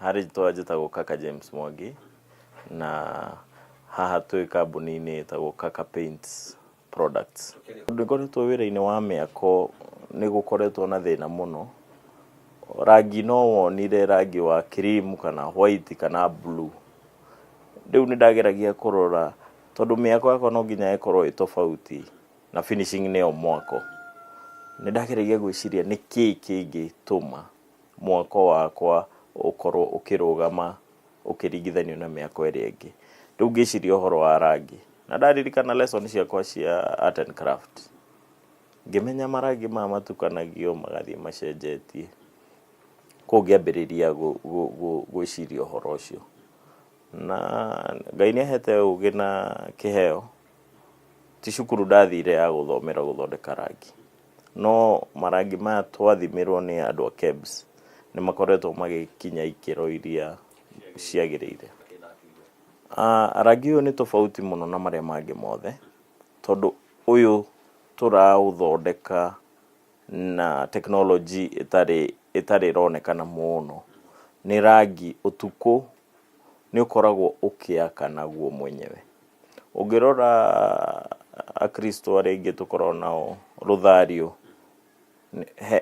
Harĩ rĩtwa njĩtagwo Kaka James Mwangi na haha twĩ kambuni-inĩ ĩtagwo Kaka Paints Products. Tondũ ngoretwo wĩra-inĩ wa mĩako nĩ gũkoretwo na thĩna mũno, rangi no wonire rangi wa cream kana white kana blue. Rĩu nĩ ndageragia kũrora tondũ mĩako yakwa no nginya ĩkorwo ĩ tofauti na finishing nĩyo mwako. Nĩ ndageragia gwĩciria nĩkĩĩ kĩngĩtũma mwako wakwa ũkorwo ũkĩrũgama ũkĩringithanio na mĩako ĩrĩa ĩngĩ. Rĩu ngĩciria ũhoro wa rangi, na ndaririkana lesson ciakwa cia art and craft, ngĩmenya marangi maya matukanagio magathiĩ macenjetie, koguo ngĩambĩrĩria gwĩciria ũhoro ũcio. Na Ngai nĩ ahete ũgĩ na kĩheo, ti cukuru ndathire ya gũthomera gũthondeka rangi. No marangi maya twathimirwo nĩ andũ a KEBS nĩ makoretwo magĩkinya ikĩro iria ciagĩrĩire. Rangi ũyũ nĩ tofauti mũno na marĩa mangĩ mothe, tondũ ũyũ tũraũthondeka na tekinoronjĩ ĩtarĩ ĩtarĩ ĩronekana mũno. Nĩ rangi ũtukũ nĩ ũkoragwo ũkĩakana guo mwenyewe. Ũngĩrora akristo arĩa aingĩ tũkoragwo nao rũthario,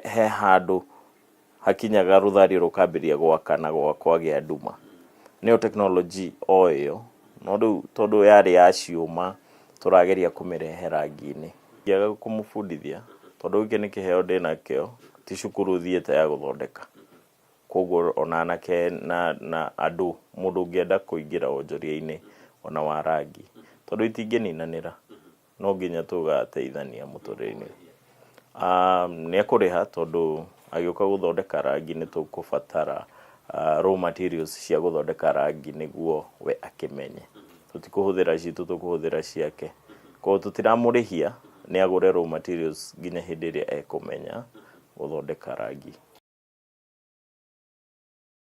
he handũ hakinyaga rũthario rũkambĩrĩria gwakana kwagĩa nduma. Nĩyo tekinoronjĩ o ĩyo, no rĩu tondũ yarĩ ya ciũma tũrageria kũmĩrehe rangi-inĩ. Ingĩaga kũmũbundithia, tondũ gĩkĩ nĩ kĩheo ndĩnakĩo, ti cukuru thiĩte ya gũthondeka. Koguo ona anake na andũ, mũndũ ũngĩenda kũingĩra wonjoria-inĩ ona wa rangi, tondũ itingĩninanĩra, no nginya tũgateithania mũtũrĩre-inĩ. Nĩ ekũrĩha tondũ agĩũka gũthondeka rangi nĩ tũkũbatara raw materials cia gũthondeka rangi nĩguo we akĩmenye. Tũtikũhũthĩra citũ tũkũhũthĩra ciake. Koguo tũtiramũrĩhia nĩ agũre raw materials nginya hĩndĩ ĩrĩa ekũmenya gũthondeka rangi.